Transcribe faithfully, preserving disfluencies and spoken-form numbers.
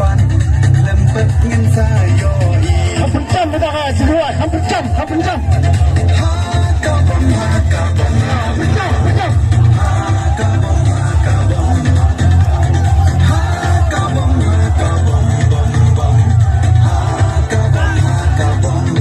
Lem pat ngin sa ïohi. Kham pynjam, kata ka jingrwai, kham pynjam, kham pynjam. Ha ka bom, ha ka bom. Pynjam, pynjam. Ha ka bom, ha ka bom. Ha ka bom, ha ka bom, bom, bom. Ha ka bom, ha ka bom.